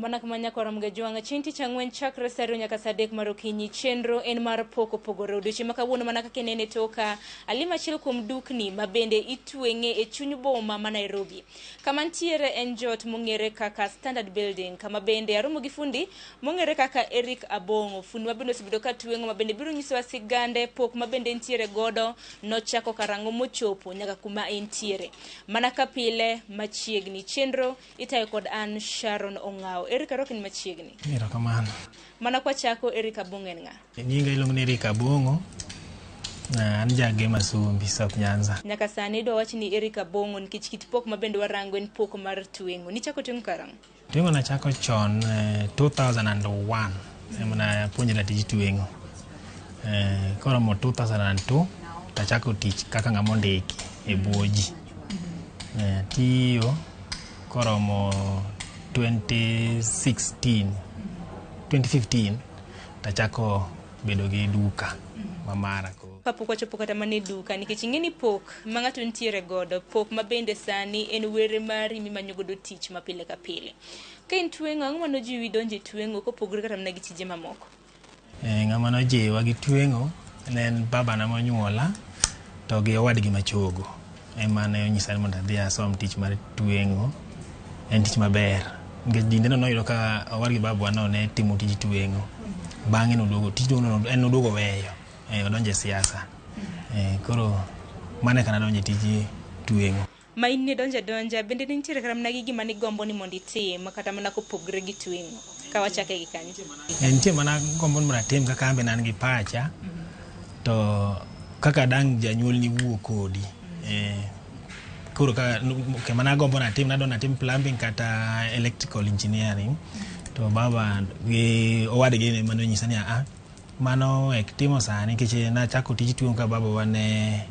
Mana kama nyakwara Mgajwang'a chieng' tich ang'wen chakre saa ariyo nyaka saa adek mar okinyi chenro en mar pok opogore. Odiochieng' ma kawuono mana kaka inene toka alimo achiel kuom dukni ma bende itweng'e e chuny boma ma Nairobi. Kama ntiere en jot mong'ere kaka Standard Building, kama bende aromo gi fundi mong'ere kaka Eric Abong'o. Fundi ma bende osebedo ka tweng'o ma bende biro nyisowa sigande pok ma bende entiere godo nochako karang'o mochopo nyaka kuma entiere. Mana ka pile machiegni chenro itayo kod an Sharon Ong'awo. Eric arwaki ni machiegni. Erokamano. Mana kwachako Eric Abong'o en ng'a? Nyinga iluongo ni Eric Abong'o. An ja Gema Sumbi, South Nyanza. Nyaka sani idwa wach ni Eric Abong'o nikech kit pok ma bende warango en pok mar tweng'o. Nichako tweng'o karang'o? Tweng'o nachako chon 2001 ema napuonjra tij tweng'o. Koromo 2002 tachako tich kaka ng'ama ondiki e bwo ji. Tiyo koromo 2016 2015 tachako bedo gi duka ma mara. Kapok wachopo kata mana e duka nikech ing'e ni pok ma ng'ato nitiere godo, pok ma bende sani en were mari mimanyo godo tich ma pile ka pile. Ka in tweng'o, ang'o mane ojiwi donjo e tweng'o kopogore kata mana gi tije mamoko? Ng'ama nojiwa gi tweng'o ne en babana monyuola to gi owadgi machogo ema ne onyisa ni mondo adhi asom tich mar tweng'o. En tich maber nikech dindeno noyudo ka owadgi babwa no ne timo tij tweng'o. Bang'e noduogo tij tweng'o no en noduogo oweyo odonjo e siasa. Koro mano e kaka nadonjo e tij tweng'o. Ma in nidonjo adonja, bende ne nitiere kata mana gi gima nigombo ni mondo itim kata mana kopogre gi tweng'o? Ka wachake gi kanyo. Nitie mana gombo ni mondo atim kaka an be ne an gi pacha to kaka dang' janyuolni wuo kodi. Koro ka okay, mana agombo ni atim nadwa ni atim plumbing kata electrical engineering to baba gi owadgi ema nonyisa ni aa mano wek timo sani nikech nachako tij tweng'o ka babawa ne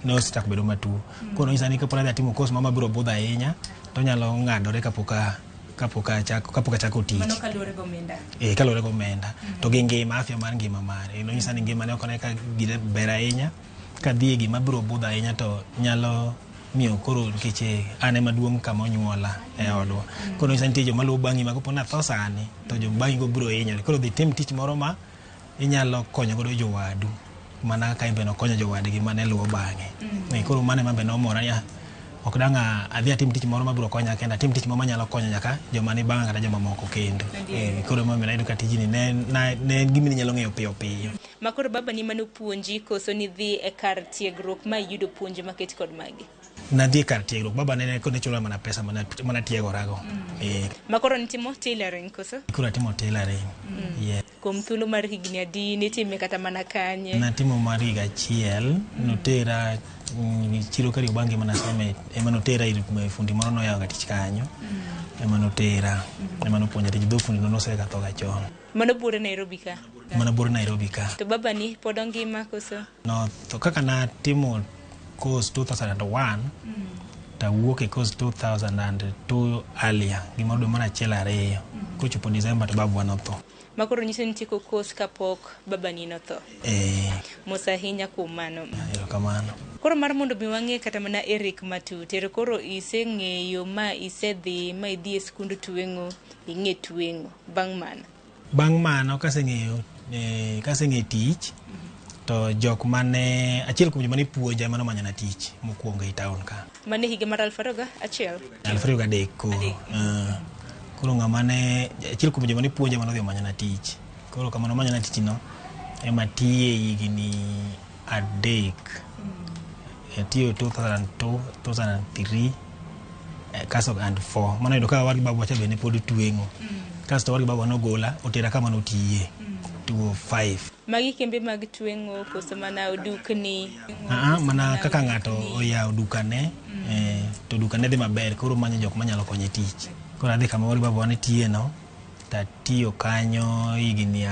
osechako bedo matuo. Koro nonyisa ni kapok adhi atimo course moro mabiro budho ahinya to onyalo ng'adore kapok kapok achako tich. Mano kaluwore gi omenda. Kaluwore gi omenda to gi ngima, afya mar ngima mare. Nonyisa ni ngimane ok one ka gine ber ahinya kadhi e gima biro budho ahinya to nyalo miyo koro nikech an ema duong' kama onyuola e odwa. Koro nonyisa ni nitie joma luwo bang'i ma kopo ni atho sani to jo bang'i go biro hinyore. Koro dhi tim tich moro ma inyalo konyo godo jowadu mana kaka en be nokonyo jowadgi mane luwo bang'e. Koro mano ema be nomora ni ok dang' adhi atim tich moro mabiro konya kenda, atim tich moro manyalo konyo nyaka joma ni bang'a kata joma moko kendo. Koro emomiyo nayudo ka tijni ne en gima inyalo ng'eyo piyo piyo. Ma koro babani mane opuonji koso nidhi e kar tiegruok ma iyudo puonj maket kod magi? Nadhi e kar tiegruok, baba ne chula mana pesa mana tiegorago. Ma koro nitimo tailoring koso? Koro atimo tailoring. Yeah. Kuom thuolo mar higni adi nitime kata mana kanye? Natimo mar higa achiel, notera chiro Kariobangi ema nasome, ema notera ir fundi moro noyawo ga tich kanyo. Ema notera, ema nopuonja tich, dho fundi no nosega tho ga chon. Mano buore Nairobi ka? Mano buore Nairobi ka. To babani pod ongima koso? No, to kaka natimo course 2001 tawuok e course 2002 earlier, gimoro dwe mar achiel ariyo. Kochopo December to babwa notho. Ma koro nyiso ni itieko course kapok babani notho? Mos ahinya kuom mano. Erokamano. Koro mar mondo mi wang'e kata mana Eric matut, ero koro iseng'eyo ma isedhi ma idhi e skund tweng'o, ing'e tweng'o. Bang' mano? Bang' mano kaseng'eyo kaseng'e tich to jok mane achiel kuom joma ne puonja ema nomanyona tich mokwongo ei town ka. Mano e higa mar 2001? 2003 koro. Koro ng'ama ne achiel kuom joma ne puonja ema nodhi omanyona tich. Koro kama nomanyona tich no ema tiye higni 3. Atiyo 2002, 2003 kasto and 4. Mano yudo ka owadgi babwa cha be ne pod tweng'o. Kasto owadgi babwa nogola otera kama notiye 2005. Magi kembe mag tweng'o koso mana dukni? Mana kaka ng'ato oyawo dukane to dukane dhi maber koro omanyo jok manyalo konye tich. Koro adhi kama owadgi babwa ne tiye no tatiyo kanyo higni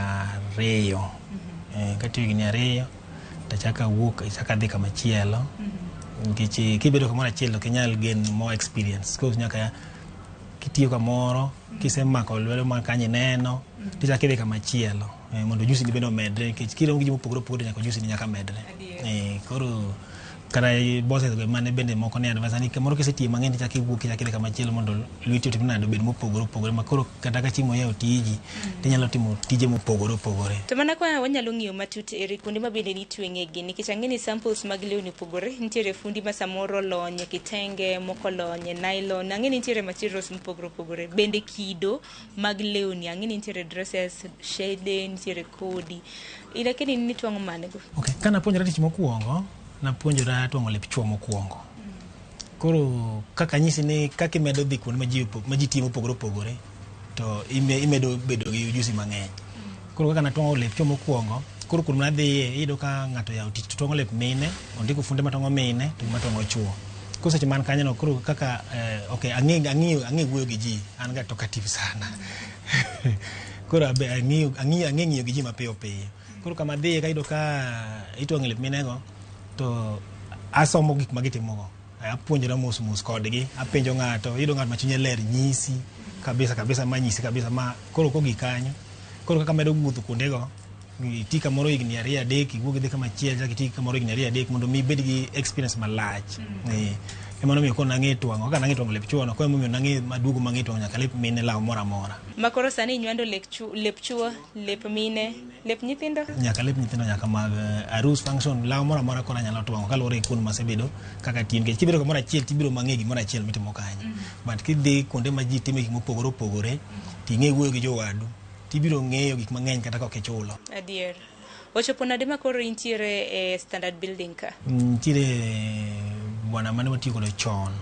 2. Katiyo higni 2 tachako awuok achako adhi kama chielo nikech kibedo kamoro achiel ok inyal gain more experience. Koro nyaka kitiyo kamoro kisemako lwedo ma kanyo ineno tichako idhi kama chielo mondo ujuzi ni bende omedre nikech kiromo gi ji mopogore opogore nyaka ujuzi ni nyaka medre. Koro Kata bosses go mane bende moko ne advise ni kamoro kisetiyo mang'eny tichako iwuok ichako idhi kamachielo mondo lweti otim nade, obed mopogore opogore, ma koro kata ka chieng' moyawo tiji tinyalo timo tije mopogore opogore. To mana ka wanyalo ng'iyo matut eri kuonde ma bende nitweng'e gi, nikech ang'e ni samples mag lewni opogore. Nitiere fundi ma samoro olony e kitenge, moko olony e nylon. Ang'e ni nitiere materials mopogore opogore. Bende kido mag lewni, ang'e ni nitiere dresses, shede, nitiere kodi. Lakini nitwang'o mane go? Okay. Ka napuonjora tich mokwongo, napuonjora twang'o lep chuo mokwongo. Koro kaka anyisi ni kaka imedo dhi kuonde ma ji tiyo mopogore opogore, to imedo bedo gi ujuzi mang'eny. Koro kaka natwang'o lep chuo mokwongo, koro kuonde madhiye iyudo ka ng'ato oyawo tich to twang'o lep mine, ondiko funde matwang'o mine to gi matwang'o chuo. Koro seche man kanyo no, koro kaka okay, ang'e wuoyo gi ji, an ga talkative sana. Koro abe ang'e ng'iyo gi ji mapiyo piyo. Koro kama adhiye kayudo ka itwang'o lep minego, to asomo gik ma gitimogo. Apuonjora mos mos kodgi, apenjo ng'ato, iyudo ng'at ma chunye ler nyisi kabisa kabisa, ma nyisi kabisa ma koro kogik kanyo. Koro kaka amedo wuotho kuondego, iti kamoro higni 2 3, iwuog idhi kama chielo, chak iti kamoro higni 2 3 mondo mi ibed gi experience malach. Emano omiyo koro nang'e twang'o, kaka nang'e twang'o lep chuo no, koro emomiyo nang'e maduogo mang'e twang'o nyaka lep mine law moro amora. Ma koro sani inywando lep chuo, lep mine, lep nyithindo? Nyaka lep nyithindo, nyaka mag arus, function, law moro amora koro anyalo twang'o kaluwore gi kuonde masebedo kaka tiyo. Nikech kibedo kamoro achiel tibiro mang'e gimoro achiel mitimo kanyo. But kidhi kuonde ma ji time gik mopogore opogore, ting'e wuoyo gi jowadu, tibiro ng'eyo gik mang'eny kata kok ichulo. Adier. Ochopo nade ma koro intiere e Standard Building ka? Nitiere bwana mane watiyo godo chon.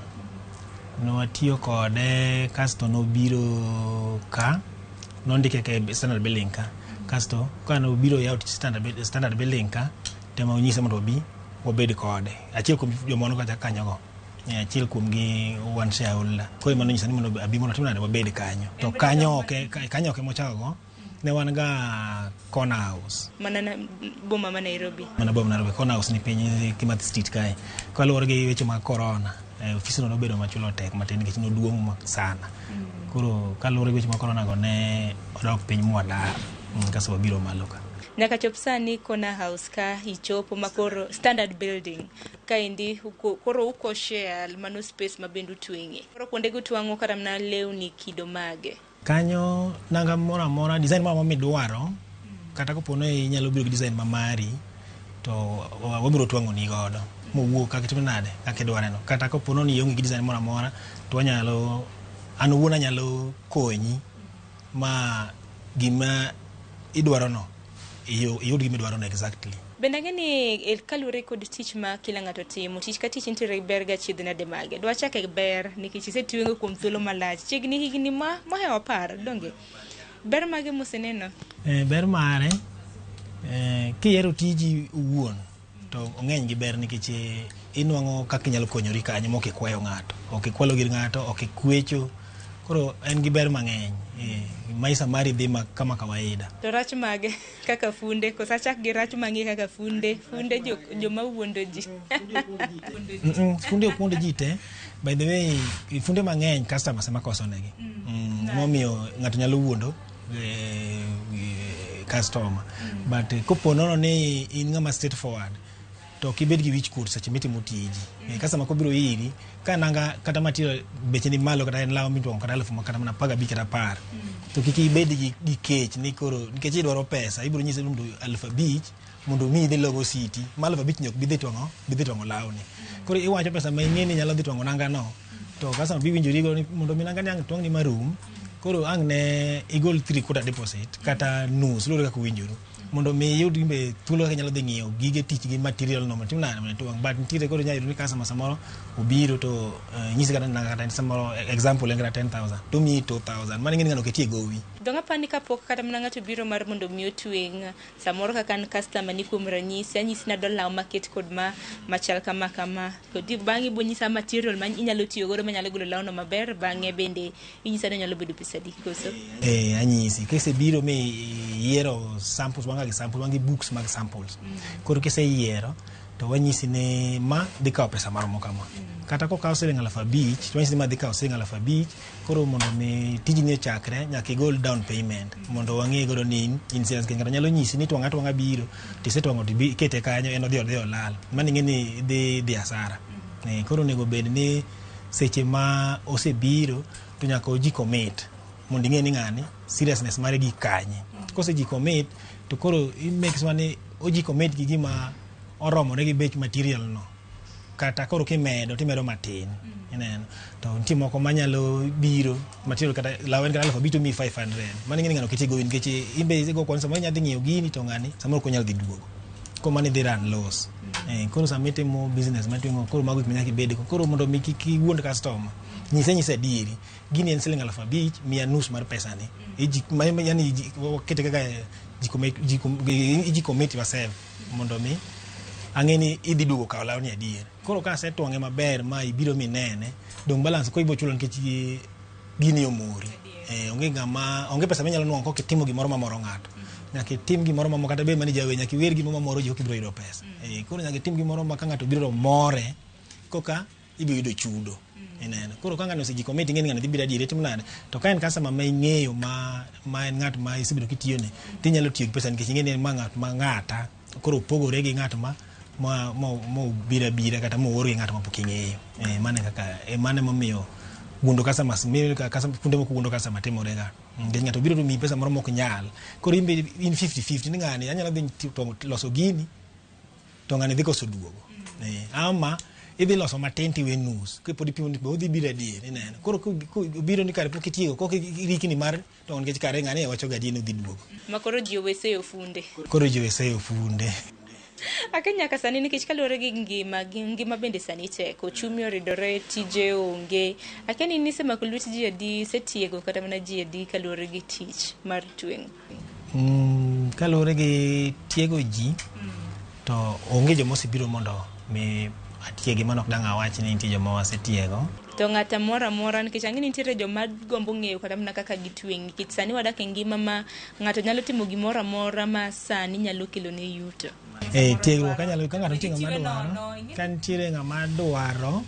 Newatiyo kode kasto nobiro ka, nondike ka e Standard Building ka. Kasto kanobiro yawo tich Standard Building ka, tema onyisa mondo wabi wabed kode. Achiel kuom joma wan go kanyogo. Achiel kuom gi wan shareholder. Koro ema nonyisa ni mondo abi mondo atim nade, wabed kanyo. To kanyo ok emochako go. Ne wan ga Corner House. Mana na, boma ma Nairobi. Mana boma Nairobi, Corner House ni piny Kimathi Street kae. Kaluwore gi weche mag corona, ofisno nobedo machulo tek matin nikech noduong' sana. Koro kaluwore gi weche mag corona go ne odok piny mwadar, kasto wabiro malo ka. Nyaka chop sani Corner House ka ichopo ma koro Standard Building kaendi koro uko share mano space ma bende utweng'e. Koro kuonde go twang'o kata mana lewni kido mage? Kanyo nanga moro amora, design moro amora midwaro, kata kopo ni inyalo biro gi design ma mari, to wabiro twang'o ni godo mowuok kaka itimo nade, kaka idware no. Kata kopo ni ionge gi design moro amora, to wanyalo, an owuon anyalo konyi ma gima idwaro no iyud gima idwaro no exactly. Bende ang'e ni kaluwore kod tich ma kila ng'ato timo, tich ka tich nitiere gi ber gi achiedh nade mage. Dwachak e ber nikech isetweng'o kuom thuolo malach, chiegni higni ma mohewo 10, donge? Ber mage moseneno? Ber mare, kiyiero tiji owuon to ong'eny gi ber nikech inwang'o kaka inyalo konyori kanyo mok ikwayo ng'ato, ok ikwalo gir ng'ato, ok ikwecho. Koro en gi ber mang'eny. Maisha mari dhi kama kawaida. To rach mage kaka funde, koso achak gi rach mang'e kaka funde, funde joma wuondo ji. Funde ok wuond ji te. By the way, funde mang'eny customers ema koso negi. Emomiyo ng'ato nyalo wuondo customer. But kopo nono ni in ng'ama straightforward, to ok ibed gi wich kuot seche mitimo tiji. Customer kobiro iri, ka nanga kata material beche ni malo kata en law mitwang'o kata alufu kata mana 15 kata 10. To kik ibed gi kech ni koro nikech idwaro pesa, ibiro nyise ni mondo 5,000 mondo mi idhi logo siti. Ma 5,000 ni ok bi dhi twang'o, bi dhi twang'o lawni. Koro iwacho pesa ma ing'e ni nyalo dhi twang'o nanga no. To customer bi winjori go ni mondo mi nanga ni ang' twang'ni marum, koro ang' ne igol 3/4 deposit kata nus, luwore kaka uwinjoru. Mondo mi iyud be thuolo kaka inyalo dhi ng'iewo gige tich gi material no mondo itim nade, mondo itwang'. But nitiere koro inyalo yudo ni customer samoro obiro to nyisi kata nanga kata samoro example en kata 10,000 to omiyi 2,000. Mano ing'e ni ng'ano oketie gowi. Dong' apani kapok kata mana ng'ato biro mar mondo mi otweng', samoro kaka an customer ni kuom ranyisi, anyisi ni adwa law maket kod ma machal kama kama. To bang'e ibo nyisa material ma inyalo tiyo godo manyalo golo lawno maber, bang'e bende inyisa ni onyalo bedo pesa adi koso? Anyisi. Kisebiro mi iyiero samples, wan ga gi samples, wan gi books mag samples. Koro kiseyiero To wanyisi ni ma dhi kawo pesa maromo kama. Kata kokawo siling 5,000, to wanyisi ni ma dhi kawo siling 5,000. Koro mondo mi tijni ochakre, nyaka igol down payment mondo wang'e godo ni in serious. Nikech ng'ato nyalo nyisi ni twang'a twang'a biro, tisetwang'o to ikete kanyo, en odhi olal. Mano ing'e ni idhi dhi asara. Koro onego bed ni seche ma osebiro to nyaka oji commit mondo ing'e ni ng'ani seriousness mare gi kanye. Kose ji commit to koro i make sure ni oji commit gi gima oromore gi bech material no. Kata koro kimedo timedo matin. Ineno. To nitie moko manyalo biro material kata law en kata 5,000 to miyi 500. Mano ing'e ni ng'ano ok iti gowi nikech in be isego kwan samoro inya dhi ng'iewo gini to ng'ani samoro ok onyal dhi duogo. Koro mano idhi run loss. Koro sama itimo business matweng'o koro mago gik ma nyaka ibedgo. Koro mondo mi kik iwuond customer, nyise anyisa adieri. Gini en siling 5,000, miya nus mar pesani. Yani wakete kaka iji commit yourself mondo mi ang'e ni idhi duogo kawo lawni adier. Koro ka asetwang'e maber ma ibiro minene, dong' balance koro ibo chulo nikech gini omori. Onge ng'ama onge pesa minyalo nwang'o kok itimo gimoro mamoro ng'ato. Nyaka itim gimoro mamoro kata bed mana ni jawer, nyaka iwer gimoro mamoro ji koka ibiro yudo pesa. Koro nyaka itim gimoro ma ka ng'ato obiro to more koka ibiro yudo chudo. Ineno. Koro ka ng'ano oseji commit ing'e ni ng'ano dhi biro adieri, itimo nade? To ka en customer ma ing'eyo ma en ng'at ma isebedo kitiyone, tinyalo tiyo gi pesa nikech ing'e ni ma ng'at ma ng'ata. Koro opogore gi ng'at ma obiro abira kata moor gi ng'at ma pok ing'eyo. Mano e kaka mano emomiyo wuondo customers miyo ka customer kuonde moko wuondo customer timore ga. Nikech ng'ato biro to miyi pesa moro mok nyal. Koro in be in 50-50 ni ng'ani anyalo dhi to loso gini to ng'ani dhi koso duogo. Ama idhi loso matin tiwe nus. Kapod ipimo ni be odhi biro adier ineno. Koro obiro ni kare pok itieko kok irikni mar to nikech kare ng'ani wacho ga adier ni odhi duogo. Ma koro ji owe seyo funde. Koro ji owe seyo funde. Ake nyaka sani nikech kaluwore gi ngima, gi ngima bende sani tek, ochumi oridore, tije onge. Akia ni nisemako lwet ji adi, isetiego kata mana ji adi kaluwore gi tich mar tweng'o? Kaluwore gi tiego ji, to onge joma osebiro mondo mi atiegi, mano ok dang' awach ni nitie joma wasetiego. To ng'at amora amora, nikech ang'e ni nitiere joma gombo ng'eyo kata mana kaka gitweng', nikech sani wadak e ngima ma ng'ato nyalo timo gimoro amora ma sani nyalo kelo ne yuto. Tiegruok anyalo, ka ng'ato nitie ng'ama dwaro, ka nitiere ng'ama dwaro,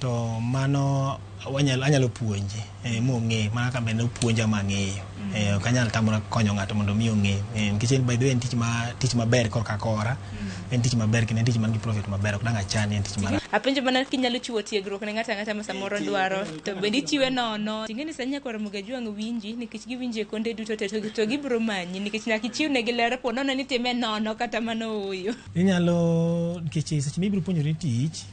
to mano anyalo puonje, mong'e, mana kaka bende opuonja mang'eyo. Ok anyal tamora konyo ng'ato mondo mi ong'e. Nikech en by the way en tich maber korka kora. En tich maber kendo en tich man gi profit maber, ok dang' achan ni en tich marach. Apenjo mana kinyalo chiwo tiegruok ne ng'ato ang'ata ma samoro dwaro, to bende ichiwe nono. Ing'e ni sani nyakwar Ramogi Ajwang' winji nikech giwinji e konde duto te to gibiro manyi nikech nyaka ichiw negi ler po nono ni time nono kata mano ooyo. Inyalo, nikech seche mibiro puonjori tich,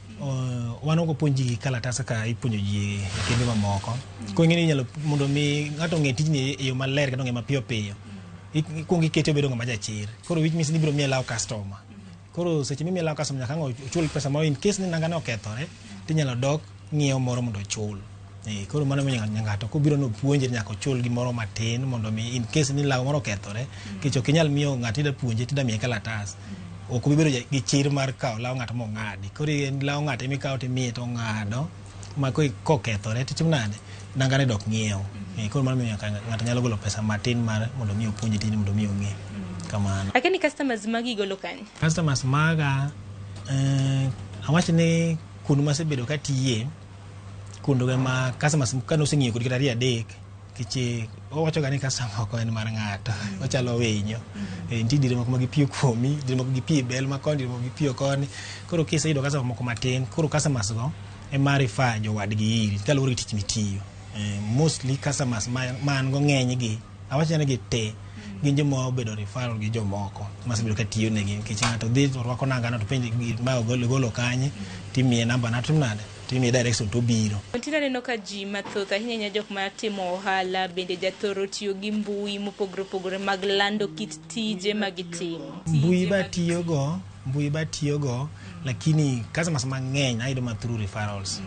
wan ok wapuonj ji gi kalatas kaka ipuonjo ji e kembe mamoko. Koro ing'e ni inyalo mondo mi ng'ato ong'e tijni e yo maler kata ong'e mapiyo piyo. Ikuongo ikete obedo ng'ama jachir. Koro which means ni ibiro miye law customer. Koro seche mimiye law customer nyaka ang' ochul pesa moro in case ni nanga ne okethore, tinyalo dok ng'iewo moro mondo ochul. Koro mano miyo ng'ato kobiro nopuonje nyaka ochul gimoro matin mondo mi in case ni law moro okethore, nikech ok inyal miyo ng'ato ida puonje tida miye kalatas. Ok obi bedo gi chir mar kawo law ng'ato mong'adi. Koro en law ng'ato emikawo timiye to ong'ado ma kokethore titimo nade? Nanga ne dok ng'iew. Koro mano miyo ng'ato nyalo golo pesa matin mar mondo mi opuonje tijni mondo mi ong'e. Kamano. Akia ni customers magi golo kanye? Customers maga, awach ni kuonde masebedo katiye, kuonde ma customers kane oseng'iyo kodi kata ariyo adek, nikech owacho ga ni customer ok en mar ng'ato, ochalo winyo. Nitie diere moko ma gipiyo kuomi, diere moko gipiyo e bel ma koni, diere moko gipiyo koni. Koro kiseyudo customer moko matin, koro customers go ema refer jowadgi iri kaluwore gi tich mitiyo. Mostly customers ma an go ng'eny gi, awach ni gi te, gin joma obedo referral gi jomoko masebedo katiyo negi nikech ng'ato dhi to rwako nanga no to penje ma ogolo kanye, timiye namba na timo nade, timiye direction to obiro. Tinde aneno ka ji mathoth ahinya ahinya jok matimo ohala bende jathoro tiyo gi mbui mopogore opogore mag lando kit tije ma gitimo. Mbui ba tiyogo, lakini customers mang'eny ayudo ma through referrals.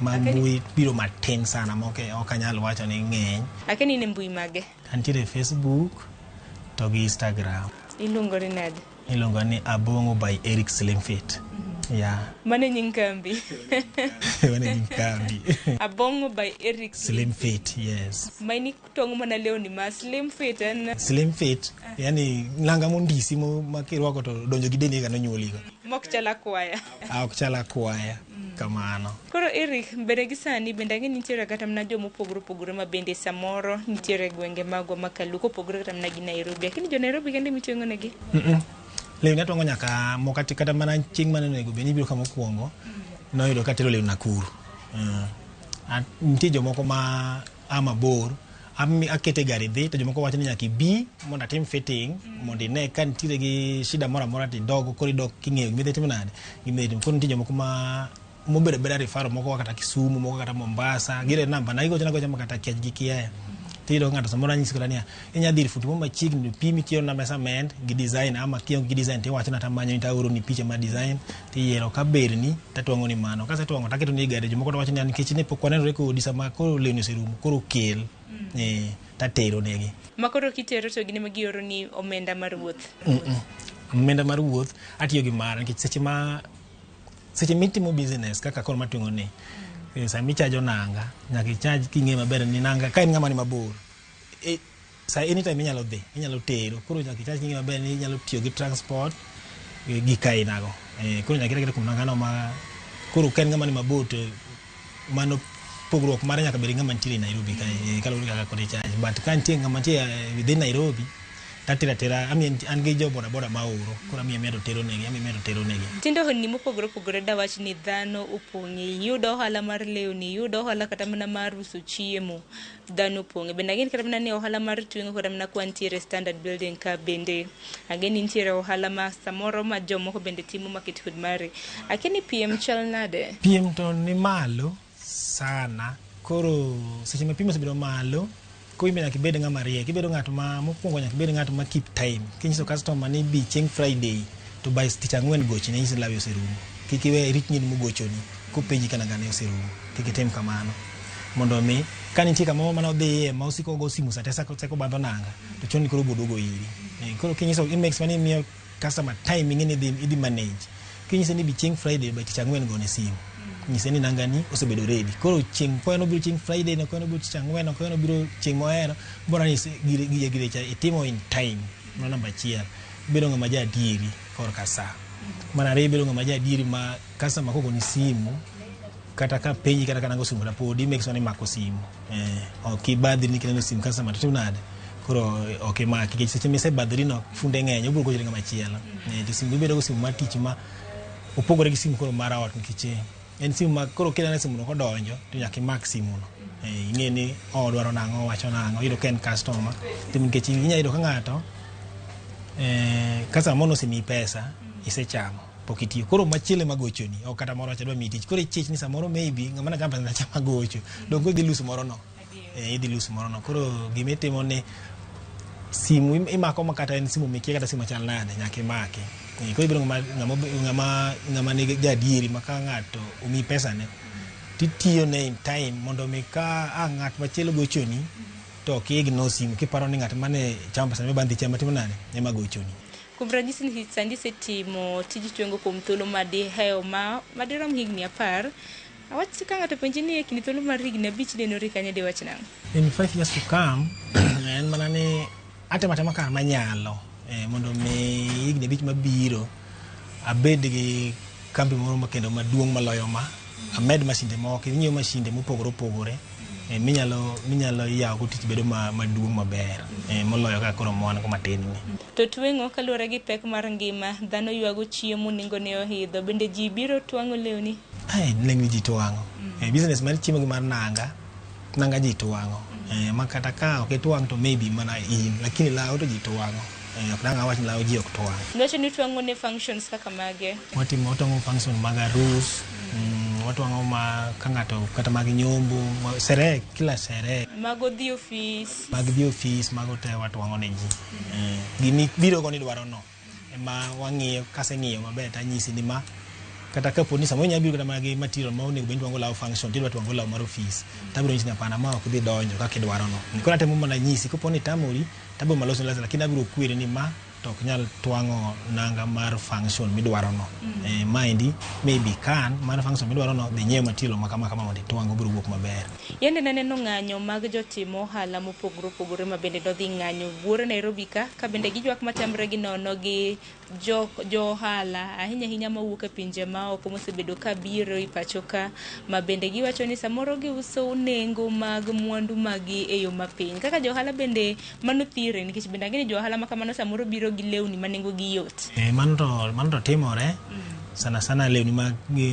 Ma mbui biro matin sana ma ok anyal wacho ni ng'eny. Akia ni in e mbui mage? Antiere Facebook to gi Instagram. Iluongori nade? Iluongo ni Abong'o by Eric Slimfit. Yeah. Mano e nying kambi. Mano e nying kambi. Abong'o by Eric Slimfit, yes. Maini tong' mana lewni ma slim fit en Slim fit, yani nanga mondisi ma kirwako to donjo gi dendi kaka nonyuoligo. Mok chal akwaya. Ok chal akwaya kamano. Koro Eric, mbele gi sani bende ang'e ni nitiere kata mana joma opogore opogore ma bende samoro nitiere e gwenge magwa ma Kaluo kopogore kata mana gi Nairobi. Lakini jo Nairobi kende mitweng'o negi? Lewni atwang'o nyaka moko kata mana chieng' mane onego bed ni ibiro ka mokwongo, noyudo ka atero lewni Nakuru. Nitie jomoko ma a mabor, akete gari dhi, to jomoko wacho ni nyaka ibi mondo atim fitting, mondo ine ka nitiere gi shida moro amora to idog, koro idok king'eyo gima idhi timo nade, gima idhi timo. Koro nitie jomoko ma mobedo abeda referral, moko kata Kisumu, moko kata Mombasa, gire namba na gigochona agocha ma kata kiach gi kiaya. Tiyudo ka ng'ato samoro anyisi kata niya, inya dhi ir fundi moro machiegni pimi tiorona measurement gi design, ama kionge gi design tiwachona tamanyo taoroni picha mar design tiyiero ka berni tatwang'o ni mano. Kasetwang'o taketo ni e gari, jomoko to wacho ni nikech ne pok wanenore kodi sama koro lewni oserumo koro kel, tatero negi. Ma koro kitero to gin ema gioro ni omenda mar wuoth? Omenda mar wuoth atiyo gi mara nikech seche mitimo business kaka koro matweng'o ni, sama ichajo nanga nyaka ichaj king'eyo maber ni nanga ka in ng'ama ni mabor, sa anytime inyalo dhi, inyalo tero, koro nyaka ichaj king'eyo maber ni inyalo tiyo gi transport gik ainago. Koro nyaka iket kuom nanga no ma koro ka en ng'ama ni mabor to mano pogruok mare nyaka bed gi ng'ama nitie e Nairobi kae, kaluwore kaka koro icharge. But ka nitie ng'ama nitie within Nairobi, tatero atera, an gi jo boda boda maoro, koro amiyo amiya to tero negi, amiyo amiya to tero negi. Tindo honni mopogore opogore dawach ni dhano opong'e, iyudo ohala mar lewni, iyudo ohala kata mana mar uso chiemo, dhano opong'e. Bende ang'e ni kata mana ni ohala mar tweng'o kata mana kwa nitiere Standard Building ka bende ang'e ni nitiere ohala ma samoro ma jomoko bende timo market kod mari. Akia ni piem chal nade? Piem to ni malo sana, koro seche ma piem osebedo malo, koro in be nyaka ibed ng'ama riek. Ibedo ng'at ma mokwongo nyaka ibed ng'at ma keep time. Kinyiso customer ni bi chieng' Friday to by tich ang'wen gochne nyisi ni lawi oserumo. Kik iwe irit ni in mogochoni kopenji ka nangane oserumo. Kik itim kamano. Mondo mi ka nitie kamoro mane odhiye ma osiko ogo simu sate kobadho nanga to chuno ni koro obiro duogo iri. Koro kinyiso i make sure ni imiyo customer time ing'e ni idhi manage. Kinyise ni bi chieng' Friday by tich ang'wen gone simu. Nyise ni nangani osebedo ready. Koro chieng' koen obiro chieng' Friday, no koen obiro tich ang'wen, no koen obiro chieng' mohero, bora ni gire cha itimo in time. Mano namba achiel. Ibedo ng'ama ja adieri korka sa. Mar ariyo ibedo ng'ama ja adieri ma customer kogoni simu kata ka penji kata ka nango simu kata podi make sure ni imako simu. Ok ibadhri ni kineno simu customer to timo nade? Koro ok imaki nikech seche misebadhri no funde ng'eny obiro gocho ne ng'ama chielo. To simu ibedo go simu mar tich ma opogore gi simu koro mar ot nikech en simu ma koro kineno simu no kodonjo to nyaka imak simu no. Ing'e ni odwaro nang'o, owacho nang'o, iyudo ka en customer. To nikech inyalo yudo ka ng'ato customer moro osemiyi pesa, isechamo, pok itiyo. Koro machielo ema gochoni, ok kata moro wacho adwa miyi tich. Koro ichich ni samoro maybe ng'ama ne chamo pesa na chama gocho. Donge idhi lose moro no. Idhi lose moro no. Koro gimitimo ni simu imako ma kata en simu mikia kata simu machal nade, nyaka imaki. Koro ibedo ng'ama nigi jaadieri ma ka ng'ato omiyi pesa ne, titiyo ne in time mondo mi ka ang' ng'at machielo gochoni to ok ignore simu kiparo ni ng'at mane chamo pesa ne bang' dhi chama timo nade ema gochoni. Kuom ranyisi ni sani isetimo tij tweng'o kuom thuolo madihew ma madirom higni 10. Awach ka ng'ato penji ni e kind thuolo mar higni 5 nenori kanye diwach nang'o? In 5 years to come, en mana ni atemo atema kar manyalo, mondo mi higni 5 mabiro abed gi kambi moro ma kendo maduong' maloyo ma, amed masinde moko, inyiew masinde mopogore opogore, minyalo yawo go tich bedo maduong' maber, moloyo kaka koro ma wan go matin ni. To tweng'o kaluwore gi pek mar ngima, dhano ywago chiemo nengo ne oidho, bende ji biro twang'o lewni? Ai, lewni ji twang'o. Business mar chiemo gi mar nanga, nanga ji twang'o. Ma kata ka ok itwang' to maybe mana in, lakini law to ji twang'o. Ok dang' awach ni law ji ok twang'. Niwacho ni twang'o ne functions kaka mage? Watimo, watwang'o function mag arus, watwang'o ma ka ng'ato kata mag nyombo, sherehe, kila sherehe. Mago dhi ofis. Mag dhi ofis, mago te watwang'o ne ji. Gimi biro go ni dwaro no. Ema wang'iyo, kaseng'iyo maber tanyisi ni ma kata kapo ni samoro inyalo biro kata mana gi material ma onego bed ni twang'o law function, tidwa twang'o law mar ofis, tabiro nyisi ni hapana, ma ok dhi donjo kaka idwaro no. Koro atemo mana nyisi, kopo ni itamori, tabiro mana losoni lakini abiro kweri ni ma to ok nyal twang'o nanga mar function midwaro no. Maendi maybe can mar function midwaro no, dhi nyiew material ma kama kama mondo itwang', obiro wuok maber. Yande naneno ng'anyo mag jotim ohala mopogore opogore ma bende nodhi ng'anyo buore Nairobi ka bende giywak matamre gi nono gi Jo ohala ahinya ahinya mawuok e pinje maoko mosebedo ka biro e pacho ka ma bende giwacho ni samoro giuso nengo mag mwandu magi e yo mapiny. Kaka jo ohala bende mano thire nikech bende ang'e ni jo ohala ma kamano samoro biro gi lewni ma nengo gi yot. Mano to timore sana sana lewni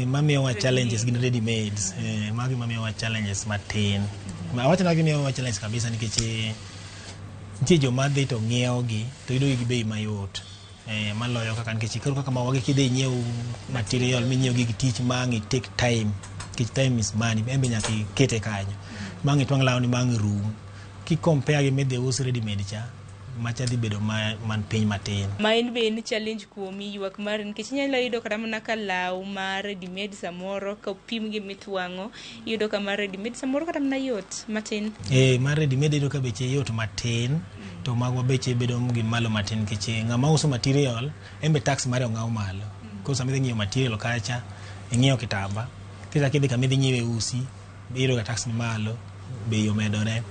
mamiyowa challenges gin ready mades. Magi mamiyowa challenges matin. Awacho ni gimiyowa challenge kabisa nikech nitie joma dhi to ng'iewo gi to yudo gi gi bei mayot. Maloyo kaka nikech koro kaka mawagi kidhi inyiew material minyiew gig tich ma ang' i take time nikech time is money, en be nyaka ikete kanyo. Ma ang' itwang' lawni ma ang' rum. Ki compare gi midhi us ready made cha, macha dhi bedo man piny matin. Ma en be en challenge kuomi ywak mari nikech inyalo yudo kata mana ka law mar ready made samoro kopim gi mitwang'o iyudo ka mar ready made samoro kata mana yot matin. Mar ready made iyudo ka beche yot matin to magwa beche bedo gi malo matin nikech ng'ama uso material en be tax mare ong'aw malo. Koro sama idhi ng'iewo material kacha, ing'iewo kitamba, kichako idhi kama idhi ng'iewe usi, iyudo ka tax ni malo, bei omedore.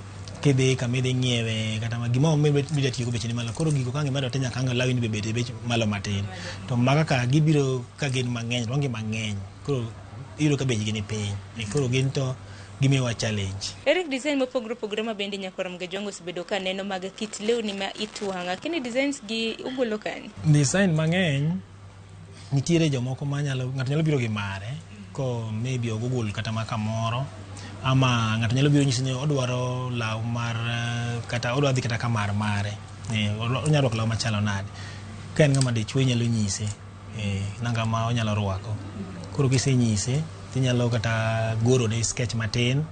Kidhi kama idhi ng'iewe kata gimoro midwa tiyogo beche ni malo. Koro gigo ka ang' imedo te nyaka ang' lawni be bede bech malo matin. To maga ka gibiro ka gin mang'eny, to gi mang'eny. Koro iyudo ka bechgi ni piny. Koro gin to gimiyowa challenge. Eric, design mopogore opogore ma bende nyakwar Mgejwango osebedo ka neno mag kit lewni ma itwang'o. Lakini designs gi ugolo kanye? Design mang'eny nitiere jomoko ma nyalo ng'ato nyalo biro gi mare ko maybe o Google kata ma kamoro ama ng'ato nyalo biro nyisi ni odwaro law mar kata odwa dhi kata kamar mare, onyalo rwako law machalo nade. Ka en ng'ama dichuo inyalo nyise nanga ma onyalo rwako. Koro kisenyise tinyalo kata gorone sketch matin,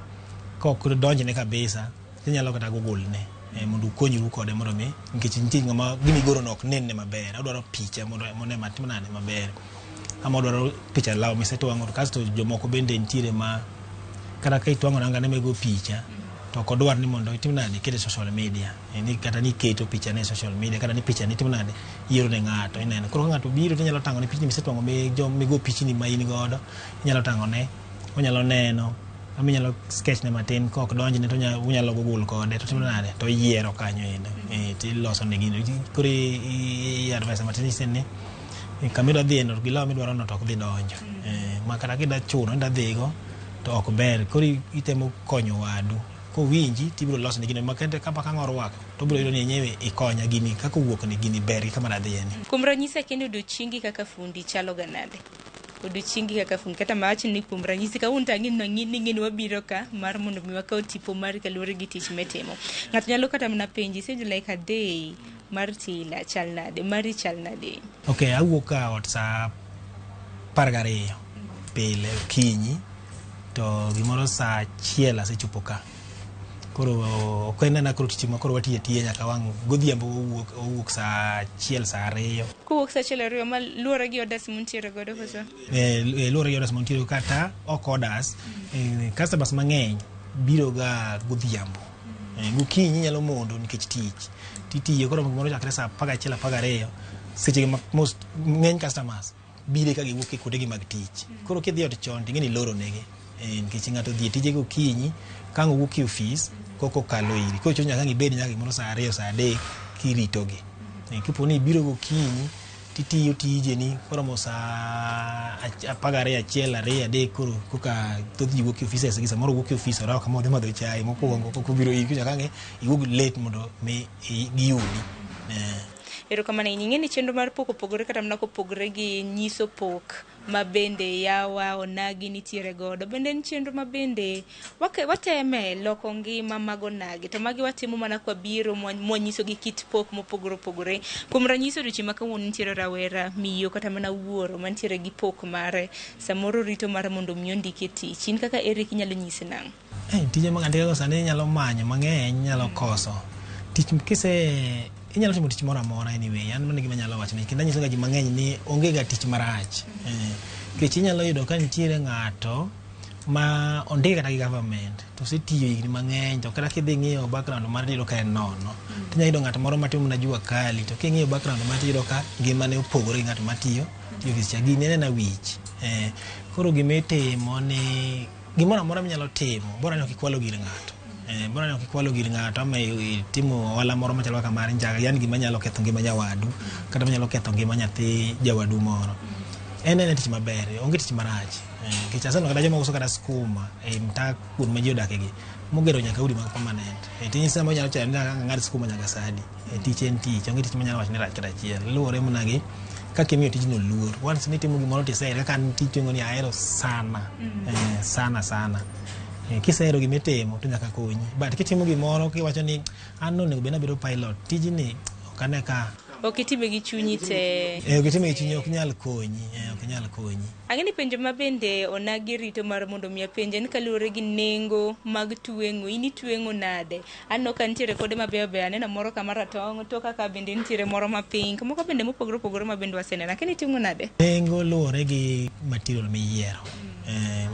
kok donjne kabisa tinyalo kata google ne mondo ukonyru kode mondo mi nikech nitie ng'ama gima igorono ok nenne maber, odwaro picha mondo one matim nade maber, ama odwaro picha law misetwang'o. Kasto jomoko bende nitiere ma kata ka itwang'o nanga ne migo picha to ok odwar ni mondo itim nade, ikete e social media, ni kata ni iketo picha ne e social media, kata ni picha ni itim nade, ioro ne ng'ato ineno. Koro ka ng'ato obiro tinyalo tang'one pichni misetwang'o migo pichni ma in godo, inyalo tang'one, onyalo neno, ama inyalo sketch ne matin, kok donjne to unyalo google kode to timo nade, to oyiero kanyo endo, tiloso ne gino. Koro i advice matin nyise ni kama idwa dhiye no gi law midwaro no to ok dhi donjo, ma kata kidwa chuno ni idwa dhigo to ok ber. Koro itemo konyo wadu kowinji tibiro loso ne gino ma kata kapa ka orwako to obiro yudo ni enyewe ikonya gini kaka owuok ni gini ber gi kama nadhiye ni. Kuom ranyisi akendo odiochiengi kaka fundi chalo ga nade? Odiochiengi kaka fundi kata mawach ni kuom ranyisi kawuono to ang'e ni ng'e ni wabiro ka mar mondo mi wakaw tipo mari kaluwore gi tich mitimo. Ng'ato nyalo kata mana penji isejo like a day mar tila chal nade, mari chal nade? Ok, awuok ka ot saa 12 pile okinyi to gimoro saa 1 asechopo ka. Koro ok en ana koro tich ma koro watiyo atiya nyaka wang' godhiambo owuok saa 1 saa 2. Kowuok saa 1 2 ma luwore gi orders muntiere godo koso? Luwore gi orders mantiere kata ok orders, customers mang'eny biro ga godhiambo. Gokinyi nyalo mondo nikech tich. Titiyo koro gimoro chakre saa 11 12 seche ma most ng'eny customers biro ka giwuok e kuondegi mag tich. Koro kidhi ot chon ting'e ni iloro negi. Nikech ng'ato odhi e tije gokinyi, ka ang' owuok e ofis kok okalo iri. Koro chuno nyaka ang' ibed nyaka gimoro saa 2 saa 3 kiritogi. Kapo ni ibiro gokinyi titiyo tijeni koromo saa 12 1 2 3 koro koka thoth ji wuok e offices gi samoro owuok e ofis orawo kama odhi madho chae mokwongo kok obiro iri. Koro nyaka ang' iwuog late mondo mi giyudi. Erokamano ahinya. Ing'e ni chenro mar pok opogore kata mana kopogore gi nyiso pok ma bende yawa onagi nitiere godo. Bende en chenro ma bende wateme loko ngima mag onagi. To magi watimo mana kwa biro mwanyiso gi kit pok mopogore opogore. Kuom ranyisi odiochieng' ma kawuono nitiere rawera, miyo kata mana wuoro mantiere gi pok mare. Samoro rito mar mondo mi ondike tich. In kaka Eric inyalo nyise nang'o? Tije mag andika go sani inyalo manyo mang'eny, inyalo koso. Tich kise inyalo timo tich moro amora anyway, an mano e gima anyalo wacho kendo anyiso ga ji mang'eny ni onge ga tich marach. Nikech inyalo yudo ka nitiere ng'ato ma ondike kata gi government to osetiyo higni mang'eny to kata kidhi ng'iyo background mare tiyudo ka en nono. Tinyalo yudo ng'at moro matimo mana jua kali to king'iyo background mare tiyudo ka ngimane opogore gi ng'at matiyo e ofis cha. Gini en ena wich. Koro gima itimo ni gimoro amora minyalo timo bora ni ok ikwalo gir ng'ato. Bora ni ok ikwalo gir ng'ato ama itimo ohala moro machalo kaka mar njaga, yani gima nyalo ketho ngima nyawadu kata manyalo ketho ngima nyathi jawadu moro. En tich maber, onge tich marach. Nikech aseneno kata joma uso kata skuma e mtaa kuond ma ji odake gi, mogero nyaka udi mag permanent. Tinyise samoro inyalo chayo ni ang'ad skuma nyaka saa adi. Tich en tich, onge tich manyalo wacho ni rach kata achiel. Luwore mana gi kaka imiyo tijno luor. Once nitimo gimoro tisehere, kaka an tij tweng'o ni ahero sana. Sana sana. Kisehero gimitimo to nyaka konyi. But kitimo gimoro kiwacho ni an onego bed ni abedo pilot, tijni ok ane ka Ok itime gi chunyi te. Ok itime gi chunyi ok nyal konyi, ok nyal konyi. Ang'e ni penjo ma bende onagi rito mar mondo mi apenje en kaluwore gi nengo mag tweng'o. In itweng'o nade? Aneno ka nitiere kode mabeyo beyo, aneno moro kama ratong', to kaka bende nitiere moro ma pink, moko bende mopogore opogore ma bende waseneno. Akia ni itweng'o nade? Nengo luwore gi material miyiero.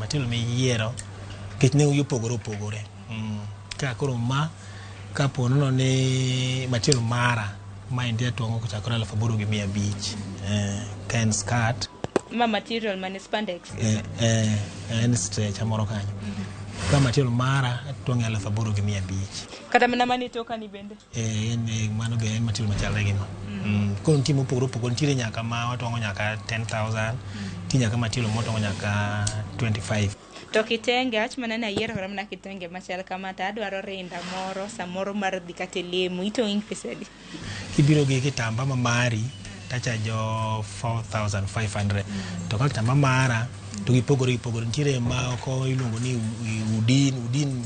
Material miyiero nikech nengo gi opogore opogore. Ka koro ma kapo nono ni material mara ma endi atwang'o kochakore 8,500. Ka en skirt. Ma material mane spandex? En stretch moro kanyo. Ka material mara atwang'e 8,500. Kata mana mane toka ni bende? En mano be en material machalre gi ma. Koro nitie mopogore opogore, nitiere nyaka ma watwang'o nyaka 10,000, nitie nyaka material mwatwang'o nyaka 25. To kitenge, awach mana ni ayiero kata mana kitenge machal kama to adwaro rinda moro samoro mar dhi kata e lemo, itong'o pesa adi? Kibiro gi kitamba ma mari tachajo 4,500. To ka kitamba mara to gipogore gipogore, nitiere ma oko iluongo ni udin, udin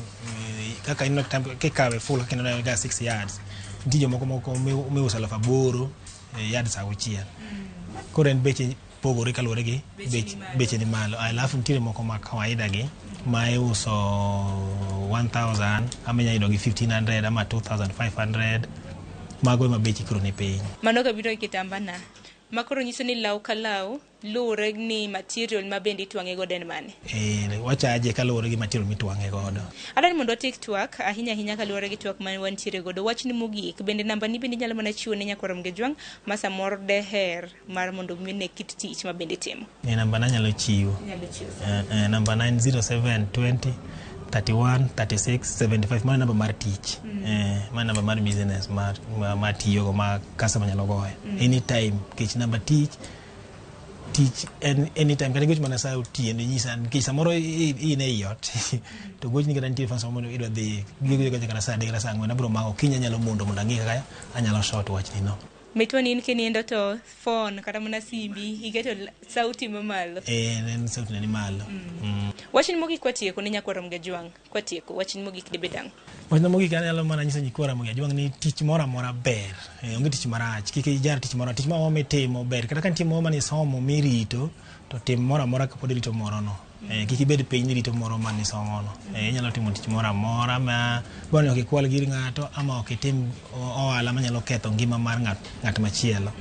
kaka ineno kitamba kikawe full kaka ineno ga 6 yards. Nitie jomoko moko miuso 8,000 yards 6. Koro en beche pogore kaluwore gi beche ni malo. Alafu nitiere moko ma kawaida gi ma iuso 1,000 ama inyalo yudo gi 1,500 ama 2,500. Mago ema beche koro ni piny. Mano kabiro gi kitamba na. Ma koro nyiso ni law ka law luwore ni material ma bende itwang'e godo en mane? Wachaje kaluwore gi material mitwang'e godo. Adwaro ni mondo watiek twak ahinya ahinya kaluwore gi twak ma wantiere godo. Wachni mogik, bende namba ni bende inyalo mana chiwo ne nyakwar Ramogi Ajwang' ma samoro deher mar mondo mi one kit tich ma bende itimo. Namba na anyalo chiwo. Inyalo chiwo. Namba na en 0720 31 36 75. Mano namba mar tich. Mano namba mar business ma tiyogo ma customer nyalo goyo. Anytime, nikech namba tich tich en anytime kata igoch mana sa otieno inyisa nikech samoro in ei ot to gochni kata nitie function moro idwa dhi gigocho kata sa 3 kata sa 4 abiro mako kiny anyalo mondo ang'i kaka anyalo sort wachni no. Mitwa ni in kinindo to phone kata mana simbi iketo sauti mamalo. En sauti ne ni malo. Wachni mogik kwatieko ne nyakwar Ramogi Ajwang', kwatieko wachni mogik dibed ang'o? Wachna mogik anyalo mana nyiso nyikwa Ramogi Ajwang' ni tich moro amora ber. Onge tich marach, kik ijar tich moro, tich moro amora mitimo ber. Kata ka nitie moro manisomo mirito, to tim moro amora kapod irito moro no. Kik ibed piny ni irito moro manisomo no. Inyalo timo tich moro amora ma bora ni ok ikwal gir ng'ato ama ok itim ohala manyalo ketho ngima mar ng'at machielo.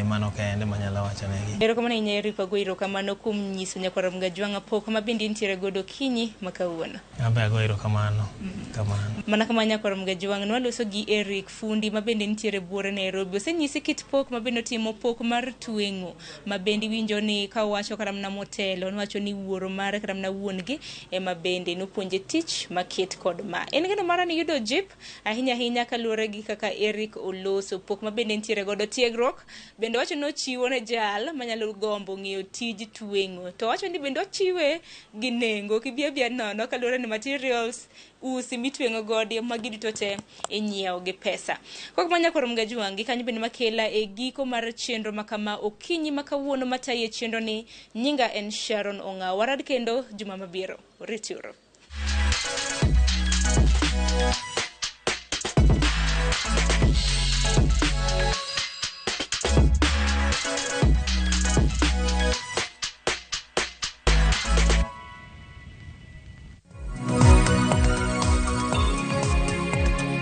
Mano kende manyalo wacho negi. Erokamano ahinya Eric Wagoyo, erokamano kuom nyiso nyakwar Ramogi Ajwang' pok ma bende intiere godo okinyi ma kawuono. An be agoyo erokamano. Kamano. Mana kama nyakwar Ramogi Ajwang' nwaloso gi Eric fundi ma bende nitiere buore Nairobi. Osenyisi kit pok ma bende otimo, pok mar tweng'o ma bende iwinjo ni ka owacho kata mana motelo, nowacho ni wuoro mare kata mana wuon gi ema bende nopuonje tich maket kod ma. En geno mara ni yudo jip ahinya ahinya kaluwore gi kaka Eric oloso pok ma bende nitiere godo tiegruok bende wacho ni ochiwo ne jal manyalo gombo ng'eyo tij tweng'o to wacho ni bende ochiwe gi nengo ok ibi abiya nono kaluwore ni materials usi mitweng'o godo magi duto te inyiewo gi pesa. Kok ma nyakwar Ramogi Ajwang' gi kanyo bende makela e giko mar chenro ma kama okinyi ma kawuono matayi e chenro ni nyinga en Sharon Ong'awo. Warad kendo juma mabiro. Rituru.